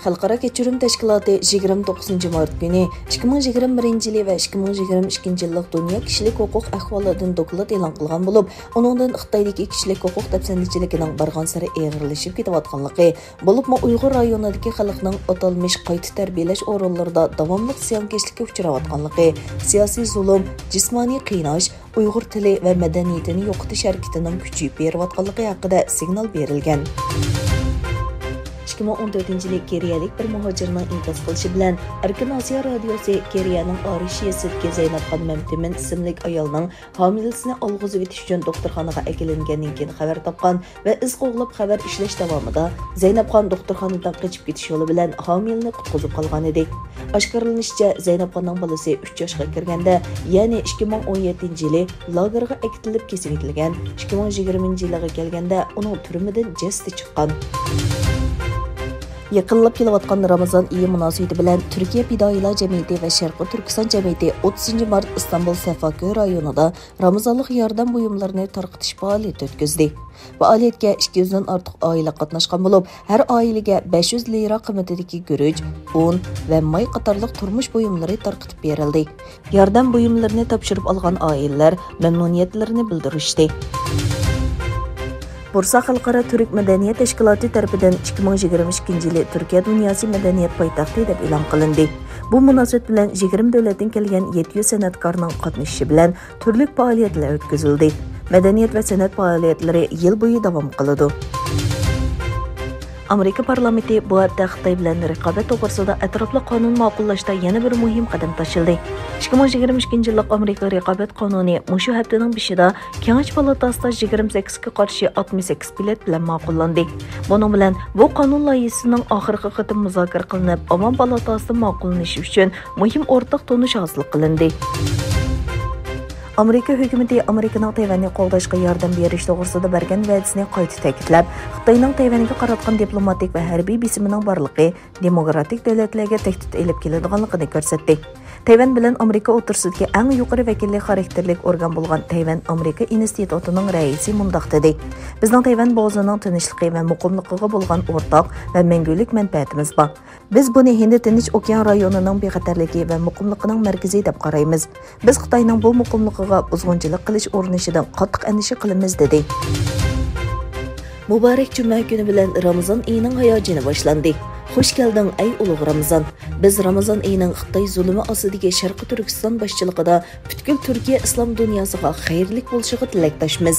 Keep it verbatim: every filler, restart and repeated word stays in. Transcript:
خەلقئارا كەچۈرۈم تەشكىلاتى يىگىرمە توققۇزىنچى مارت كۈنى ئىككى مىڭ يىگىرمە بىرىنچى يىلى ۋە ئىككى مىڭ يىگىرمە ئىككىنچى يىللىق دۇنيا كىشىلىك ھوقۇق ئەھۋالىدىن دوكلات ئېلان قىلغان بولۇپ، ئۇنىڭدىن خىتايدىكى كىشىلىك ھوقۇق دەپسەندىچىلىكىنىڭ بارغانسېرى ئېغىرلىشىپ كېتىۋاتقانلىقى، بولۇپمۇ ئۇيغۇر رايونىدىكى خەلقنىڭ ئاتالمىش قايتا تەربىيەلەش ئورۇنلىرىدا داۋاملىق زىيانكەشلىككە ئۇچراۋاتقانلىقى، سىياسىي زۇلۇم، جىسمانىي قىيناش، ئۇيغۇر تىلى ۋە مەدەنىيىتىنى يوقىتىش ھەرىكىتىنىڭ كۈچىيىپ بېرىۋاتقانلىكى ھەققىدە سىگنال بېرىلگەن. ئىككى مىڭ ئون تۆتىنچى يىلى كېرىيەلىك بىر مۇھاجىرنىڭ ئىنكاس قىلىشى بىلەن ئەركىن ئاسىيا رادىيوسى كېرىيەنىڭ ئارىشىيەسىدىكى زەينەپخان مەمتىمىن ئىسىملىك ئايالنىڭ ھامىلىسىنى ئالغۇزۇۋېتىش ئۈچۈن دوختۇرخانىغا ئەكېلىنگەندىن كېيىن خەۋەر تاپقان ۋە ئىز قوغلاپ خەۋەر ئىشلەش داۋامىدا زەينەپخان دوختۇرخانىدىن قېچىپ كېتىش يولى بىلەن ھامىلىنى قۇتقۇزۇپ قالغانىدى. ئاشكارىلىنىشىچە، زەينەپخاننىڭ بالىسى ئۈچ ياشقا كىرگەندە، يەنى ئىككى مىڭ ئون يەتتىنچى يىلى لاگېرغا ئەكېتىلىپ كېسىۋېتىلگەن، ئىككى مىڭ يىگىرمىنچى يىلىغا كەلگەندە ئۇنىڭ تۈرمىدىن جەسىتى چىققان. يېقىنلاپ كېلىۋاتقان رامىزان ئېيى مۇناسىۋىتى بىلەن تۈركىيە پىدائىيلار جەمئىيىتى ۋە شەرقىي تۈركىستان جەمئىيىتى ئوتتۇزىنچى مارت ئىستانبۇل سەفاكۆي رايونىدا رامىزانلىق ياردەم بۇيۇملىرىنى تارقىتىش پائالىيىتى ئۆتكۈزدى. پائالىيەتكە ئىككى يۈزدىن ئارتۇق ئائىلە قاتناشقان بولۇپ، ھەر ئائىلىگە بەش يۈز لىرا قىممىتىدىكى گۈرۈچ، ئۇن ۋە ماي قاتارلىق تۇرمۇش بۇيۇملىرى تارقىتىپ بېرىلدى. ياردەم بۇيۇملىرىنى تاپشۇرۇپ ئالغان ئائىلىلەر مەمنۇنىيەتلىرىنى بىلدۈرۈشتى. بورسا خەلقئارا تۈرك مەدەنىيەت تەشكىلاتى تەرىپىدىن ئىككى مىڭ يىگىرمە ئىككىنچى يىلى تۈركىيە دۇنياسى مەدەنىيەت پايتەختى دەپ ئېلان قىلىندى. بۇ مۇناسىۋەت بىلەن يىگىرمە دۆلەتتىن كەلگەن يەتتە يۈز سەنئەتكارنىڭ قاتنىشىشى بىلەن تۈرلۈك پائالىيەتلەر ئۆتكۈزۈلدى. مەدەنىيەت ۋە سەنئەت پائالىيەتلىرى يىل بويى داۋام قىلىدۇ. ئامېرىكا پارلامېنتى بۇ ھەپتە خىتاي بىلەن رىقابەت توغرىسىدا ئەتراپلىق قانۇن ماقۇللاشتا يەنە بىر مۇھىم قەدەم تاشلىدى. ئىككى مىڭ يىگىرمە ئىككىنچى يىللىق ئامېرىكا رىقابەت قانۇنى مۇشۇ ھەپتىنىڭ بېشىدا كېڭەش پالاتاسىدا يىگىرمە سەككىزگە قارشى ئاتمىش سەككىز بېلەت بىلەن ماقۇللاندى. بۇنىڭ بىلەن بۇ قانۇن لايىھىسىنىڭ ئاخىرقى قېتىم مۇزاكىرە قىلىنىپ، ئاۋام پالاتاسىدا ماقۇللىنىشى ئۈچۈن مۇھىم ئورتاق تونۇش ھاسىل قىلىندى. ئامېرىكا ھۆكۈمىتى ئامېرىكىنىڭ تەيۋەننى قوغداشقا ياردەم بېرىش توغرىسىدا بەرگەن ۋەدىسىنى قايتا تەكىتلەپ، خىتاينىڭ تەيۋەنگە قاراتقان دىپلوماتىك ۋە ھەربىي بېسىمىنىڭ بارلىقى دېموكراتىك دۆلەتلەرگە تەھدىت ئېلىپ كېلىدىغانلىقىنى كۆرسەتتى. تەيۋەن بىلەن ئامېرىكا ئوتتۇرىسىدىكى ئەڭ يۇقىرى ۋەكىللىك خاراكتېرلىك ئورگان بولغان تەيۋەن ئامېرىكا ئىنستىتۇتىنىڭ رەئىسى مۇنداق دېدى: بىزنىڭ تەيۋەن بوغۇزىنىڭ تىنچلىقى ۋە مۇقىملىقىغا بولغان ئورتاق ۋە مەڭگۈلۈك مەنپەئەتىمىز بار. بىز بۇنى ھىندى تىنچ ئوكيان رايونىنىڭ بىخەتەرلىكى ۋە مۇقىملىقىنىڭ مەركىزى دەپ قارايمىز. بىز خىتاينىڭ بۇ مۇقىملىقىغا بۇزغۇنچىلىق قىلىش ئۇرۇنۇشىدىن قاتتىق ئەندىشە قىلىمىز، دېدى. مۇبارەك جۈمە كۈنى بىلەن رامىزان ئېيىنىڭ ھاياجىنى باشلاندى. خوش كەلدىڭ، ئەي ئۇلۇغ رامىزان! بىز رامىزان ئېيىنىڭ خىتاي زۇلۇمى ئاستىدىكى شەرقىي تۈركىستان باشچىلىقىدا پۈتكۈل تۈركىيە ئىسلام دۇنياسىغا خەيرلىك بولۇشىغا تىلەكداشمىز.